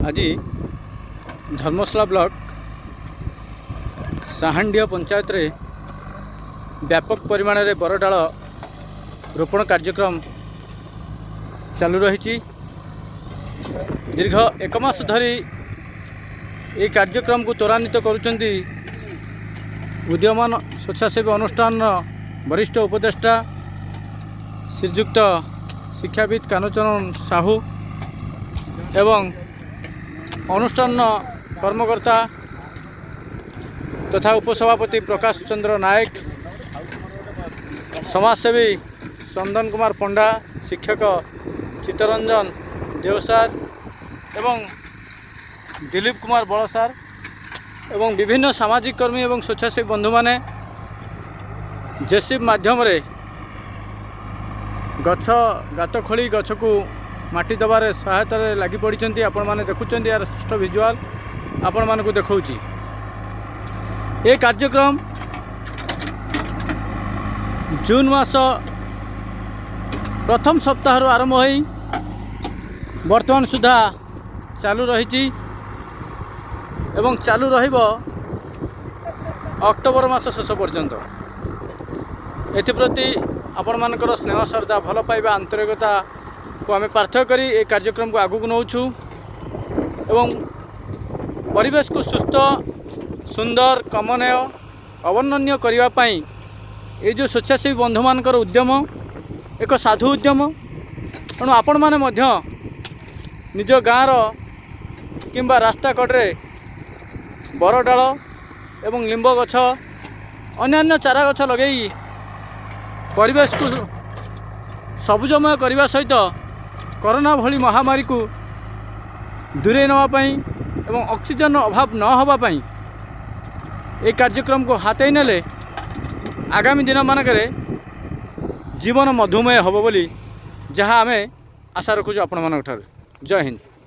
ଆଜି ଧର୍ମଶାଳା ବ୍ଲକ ସାହାଣ୍ଡିଆ ପଞ୍ଚାୟତରେ ବ୍ୟାପକ ପରିମାଣରେ ବରଡାଳ ରୋପଣ କାର୍ଯ୍ୟକ୍ରମ ଚାଲୁ ରହିଛି। ଦୀର୍ଘ ଏକ ମାସ ଧରି ଏହି କାର୍ଯ୍ୟକ୍ରମକୁ ତ୍ୱରାନ୍ୱିତ କରୁଛନ୍ତି ଉଦୀୟମାନ ସ୍ୱେଚ୍ଛାସେବୀ ଅନୁଷ୍ଠାନର ବରିଷ୍ଠ ଉପଦେଷ୍ଟା ଶ୍ରୀଯୁକ୍ତ ଶିକ୍ଷାବିତ୍ କାହ୍ନୁଚରଣ ସାହୁ ଏବଂ ଅନୁଷ୍ଠାନର କର୍ମକର୍ତ୍ତା ତଥା ଉପସଭାପତି ପ୍ରକାଶ ଚନ୍ଦ୍ର ନାୟକ, ସମାଜସେବୀ ଚନ୍ଦନ କୁମାର ପଣ୍ଡା, ଶିକ୍ଷକ ଚିତ୍ତରଞ୍ଜନ ଦେଓ ସାର୍ ଏବଂ ଦିଲୀପ କୁମାର ବଳ ସାର୍ ଏବଂ ବିଭିନ୍ନ ସାମାଜିକ କର୍ମୀ ଏବଂ ସ୍ୱେଚ୍ଛାସେବୀ ବନ୍ଧୁମାନେ ଜେସିବି ମାଧ୍ୟମରେ ଗଛ ଗାତ ଖୋଳି ଗଛକୁ ମାଟି ଦେବାରେ ସହାୟତାରେ ଲାଗି ପଡ଼ିଛନ୍ତି। ଆପଣମାନେ ଦେଖୁଛନ୍ତି, ଏହାର ସ୍ପଷ୍ଟ ଭିଜୁଆଲ୍ ଆପଣମାନଙ୍କୁ ଦେଖାଉଛି। ଏ କାର୍ଯ୍ୟକ୍ରମ ଜୁନ୍ ମାସ ପ୍ରଥମ ସପ୍ତାହରୁ ଆରମ୍ଭ ହୋଇ ବର୍ତ୍ତମାନ ସୁଦ୍ଧା ଚାଲୁ ରହିଛି ଏବଂ ଚାଲୁ ରହିବ ଅକ୍ଟୋବର ମାସ ଶେଷ ପର୍ଯ୍ୟନ୍ତ। ଏଥିପ୍ରତି ଆପଣମାନଙ୍କର ସ୍ନେହ, ଶ୍ରଦ୍ଧା, ଭଲ ପାଇବା, ଆନ୍ତରିକତାକୁ ଆମେ ପାର୍ଥକ୍ୟ କରି ଏ କାର୍ଯ୍ୟକ୍ରମକୁ ଆଗକୁ ନେଉଛୁ ଏବଂ ପରିବେଶକୁ ସୁସ୍ଥ, ସୁନ୍ଦର, କମନୀୟ, ଅବର୍ଣ୍ଣନୀୟ କରିବା ପାଇଁ ଏଇ ଯେଉଁ ସ୍ୱେଚ୍ଛାସେବୀ ବନ୍ଧୁମାନଙ୍କର ଉଦ୍ୟମ ଏକ ସାଧୁ ଉଦ୍ୟମ। ତେଣୁ ଆପଣମାନେ ମଧ୍ୟ ନିଜ ଗାଁର କିମ୍ବା ରାସ୍ତା କଡ଼ରେ ବରଡାଳ ଏବଂ ଲିମ୍ବ ଗଛ, ଅନ୍ୟାନ୍ୟ ଚାରା ଗଛ ଲଗାଇ ପରିବେଶକୁ ସବୁଜମୟ କରିବା ସହିତ କରୋନା ଭଳି ମହାମାରୀକୁ ଦୂରେଇ ନେବା ପାଇଁ ଏବଂ ଅକ୍ସିଜେନର ଅଭାବ ନ ହେବା ପାଇଁ ଏହି କାର୍ଯ୍ୟକ୍ରମକୁ ହାତେଇ ନେଲେ ଆଗାମୀ ଦିନମାନଙ୍କରେ ଜୀବନ ମଧୁମୟ ହେବ ବୋଲି ଯାହା ଆମେ ଆଶା ରଖୁଛୁ ଆପଣମାନଙ୍କ ଠାରୁ। ଜୟ ହିନ୍ଦ।